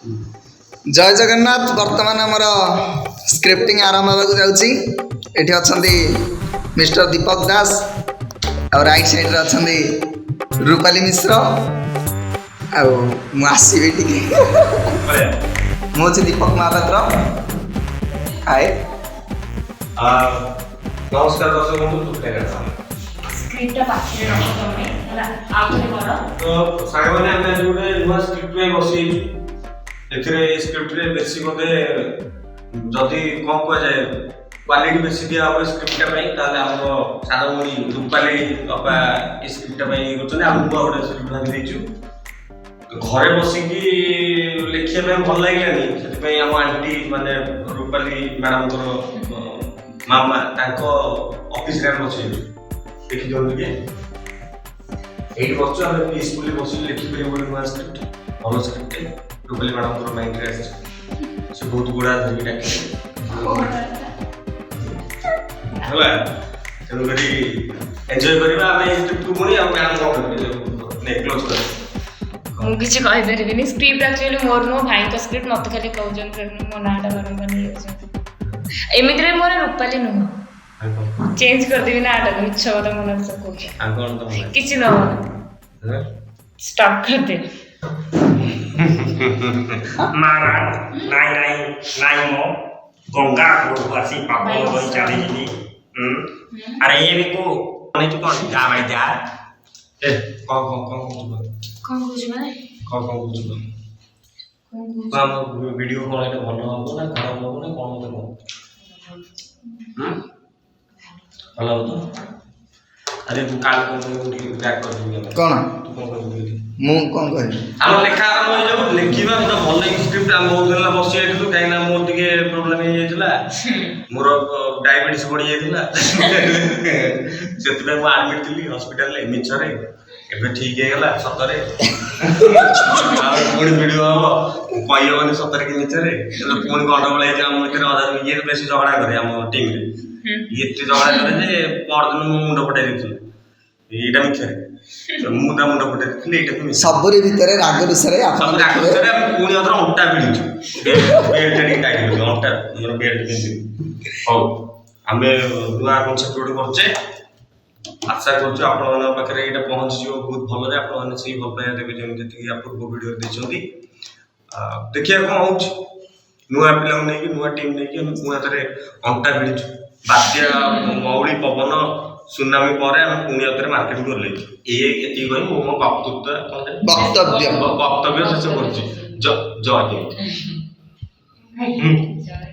ଜୟ ଜଗନ୍ନାଥ। ବର୍ତ୍ତମାନ ଆମର ସ୍କ୍ରିପ୍ଟିଂ ଆରମ୍ଭ ହେବାକୁ ଯାଉଛି। ଏଠି ଅଛନ୍ତି ମିଷ୍ଟର ଦୀପକ ଦାସ ଆଉ ରାଇଟ୍ ସାଇଡ଼୍ରେ ଅଛନ୍ତି ରୂପାଲି ମିଶ୍ର। ଆଉ ମୁଁ ଆସିବି ଟିକେ। ମୁଁ ହେଉଛି ଦୀପକ ମହାପାତ୍ର। ହାଏ। ନମସ୍କାର ଦର୍ଶକ ବନ୍ଧୁ, ତୁ ସ୍କ୍ରିପ୍ଟଟା ପାଖରେ ରଖ ତମେ, ହେଲା? ଆଉ ଥରେ କର। ତ ସାଙ୍ଗମାନେ, ଆମେ ଆଜି ଗୋଟେ ନୂଆ ସ୍କ୍ରିପ୍ଟ ପାଇଁ ବସିଯାଇଛୁ। ଏଥିରେ ଏଇ ସ୍କ୍ରିପ୍ଟରେ ବେଶୀ ବୋଧେ ଯଦି କ'ଣ କୁହାଯାଏ, କ୍ୱାଲିଟି ବେଶୀ ଦିଆ ହବ ସ୍କ୍ରିପ୍ଟଟା ପାଇଁ, ତାହେଲେ ଆମର ସାନ ଭଉଣୀ ରୂପାଲି ଅପା ଏ ସ୍କ୍ରିପ୍ଟଟା ପାଇଁ ଇଏ କରୁଛନ୍ତି। ଆମେ ନୂଆ ଗୋଟେ ସ୍କ୍ରିପ୍ଟ ଭାବି ଦେଇଛୁ। ଘରେ ବସିକି ଲେଖିବା ପାଇଁ ଭଲ ଲାଗିଲାନି, ସେଥିପାଇଁ ଆମ ଆଣ୍ଟି ମାନେ ରୂପାଲି ମ୍ୟାଡ଼ାମଙ୍କର ମାମା, ତାଙ୍କ ଅଫିସରେ ଆମେ ବସିଯାଇଛୁ। ଦେଖିଦିଅନ୍ତୁ ଟିକେ, ଏଇଠି ବସୁଛୁ ଆମେ। ପିସଫୁଲି ବସିକି ଲେଖିପାରିବୁ ଗୋଟେ ନୂଆ ସ୍କ୍ରିପ୍ଟ, ଭଲ ସ୍କ୍ରିପ୍ଟ। ରୂପାଲି ମ୍ୟାଡ଼ାମଙ୍କର ମାଇଣ୍ଡରେ ଆସିଛି। ସେ ବହୁତ ଗୁଡ଼ା ଧରିକି ଡାକିଲେ ହେଲା। ତେଣୁକରି ଏନ୍ଜୟ କରିବା ଆମେ ଏଇ ସ୍କ୍ରିପ୍ଟକୁ ପୁଣି। ଆଉ ମ୍ୟାଡ଼ାମ କ'ଣ କରିବେ? ନେ, କ୍ଲୋଜ୍ କର। ମୁଁ କିଛି କହିପାରିବିନି। ସ୍କ୍ରିପ୍ଟ ଆକ୍ଚୁଆଲି ମୋର ନୁହଁ, ଭାଇଙ୍କ ସ୍କ୍ରିପ୍ଟ। ମତେ ଖାଲି କହୁଛନ୍ତି, ମୋ ନାଁଟା ବାରମ୍ବାର ନେଇଯାଉଛନ୍ତି। ଏମିତିରେ ମୋର ରୂପାଲି ନୁହଁ, ଆଉ କ'ଣ? ଚେଞ୍ଜ କରିଦେବି ନାଁଟାକୁ। ମିଛ କଥା ମନରେ ସବୁ କହୁଛ। ଆଉ କ'ଣ ତମ କିଛି ନବ, ଷ୍ଟପ୍ କରିଦେ। ମହାରାଜ, ନାଇଁ ନାଇଁ ନାଇଁ, ମୋ ଗଙ୍ଗା କୂଳକୁ ଆସି ପାପ କରି ଚାଲିଯିବି। ଆରେ, ଇଏ ବି କୁ ବନେଇଛୁ କ'ଣ? ଯା ଭାଇ ଯା। ଏ, କ'ଣ କ'ଣ କ'ଣ କହୁଛୁ କହ? କ'ଣ କହୁଛୁ ମାନେ? କ'ଣ କ'ଣ କହୁଛୁ କହ? କ'ଣ କହୁଛୁ? କହ, ଆମ ଭିଡ଼ିଓ କ'ଣ ଏଇଟା ଭଲ ହବ ନା ଖରାପ ହବ ନା କ'ଣ? ମତେ କହ। ହୁଁ? ଭଲ ହବ ତ? ଆରେ, ତୁ କାଲି କ'ଣ କହିବୁ ଟିକେ? ବ୍ୟାକ୍ କରିଦେବି ଆମେ। କ'ଣ? ତୁ କ'ଣ କହିବୁ ଟିକେ? ମୁଁ କ'ଣ କହିବି? ଆମ ଲେଖା ଆରମ୍ଭ ହେଇଯାଉ, ଲେଖିବା ଗୋଟେ ଭଲ ସ୍କ୍ରିପ୍ଟ। ଆମେ ବହୁତ ଦିନ ହେଲା ବସି ଯାଇଥିଲୁ, କାହିଁକିନା ମୋର ଟିକେ ପ୍ରୋବ୍ଲେମ ହେଇଯାଇଥିଲା, ମୋର ଡାଇବେଟିସ୍ ବଢି ଯାଇଥିଲା, ସେଥିପାଇଁ ମୁଁ ଆଡମିଟ୍ ଥିଲି ହସ୍ପିଟାଲରେ ମିଛରେ। ଏବେ ଠିକ ହେଇଗଲା ସତରେ। ଆଉ ପୁଣି ଭିଡ଼ିଓ ହବ, କହିହବନି ସତରେ କି ମିଛରେ। ହେଲେ ପୁଣି ଗଣ୍ଡଗୋଳ ହେଇଯିବ ଆମ ଭିତରେ। ଅଧା ଇଏ ବେଶୀ ଝଗଡ଼ା କରେ ଆମ ଟିମରେ। ଇଏ ଏତେ ଝଗଡ଼ା କରେ ଯେ ପରଦିନ ମୁଁ ମୁଣ୍ଡ ଫଟାଇ ଦେଇଥିଲି। ଏଇଟା ମିଛରେ ମୁଁ ତା ମୁଣ୍ଡ ଫଟାଇ ଦେଇଥିଲି, ଏଇଟା ବି ମିଛ। ସବୁରି ଭିତରେ ରାଗ ରୁଷାରେ ଆପଣ ସବୁ ରାଗ ଦେଖିବେ। ଭିତରେ ଆମେ ପୁଣି ଆଉଥରେ ଅଣ୍ଟା ଭିଡ଼ିଛୁ, ବେଲ୍ଟ ଟିକେ ଟାଇଟ୍ କରୁଛୁ, ଅଣ୍ଟା ମୋର ବେଲ୍ଟ ପିନ୍ଧିବି। ହଉ, ଆମେ ନୂଆ କନସେପ୍ଟ ଗୋଟେ କରୁଛେ। ଆଶା କରୁଛୁ ଆପଣମାନଙ୍କ ପାଖରେ ଏଇଟା ପହଞ୍ଚିଯିବ ବହୁତ ଭଲରେ। ଆପଣମାନେ ସେଇ ଭଲ ପାଇବା ଦେବେ ଯେମିତି ଯେତିକି ୟା ପୂର୍ବ ଭିଡ଼ିଓରେ ଦେଇଛନ୍ତି। ଦେଖିବା କ'ଣ ହଉଛି। ନୂଆ ପିଲାଙ୍କୁ ନେଇକି, ନୂଆ ଟିମ୍ ନେଇକି ଆମେ ପୁଣି ଆଉଥରେ ଅଣ୍ଟା ଭିଡ଼ିଛୁ। ବାତ୍ୟା, ମଉଳି ପବନ, ସୁନାମି ପରେ ଆମେ ପୁଣି ଆଉଥରେ ମାର୍କେଟକୁ ଓହ୍ଲେଇଛୁ। ଏଇ ଏତିକି କହି ମୁଁ ମୋ ବକ୍ତୃତା କ'ଣ ସେଇଟା? ବକ୍ତବ୍ୟ। ବକ୍ତବ୍ୟ ଶେଷ କରୁଛି। ଜୟ ହିନ୍ଦ। ଜୟ।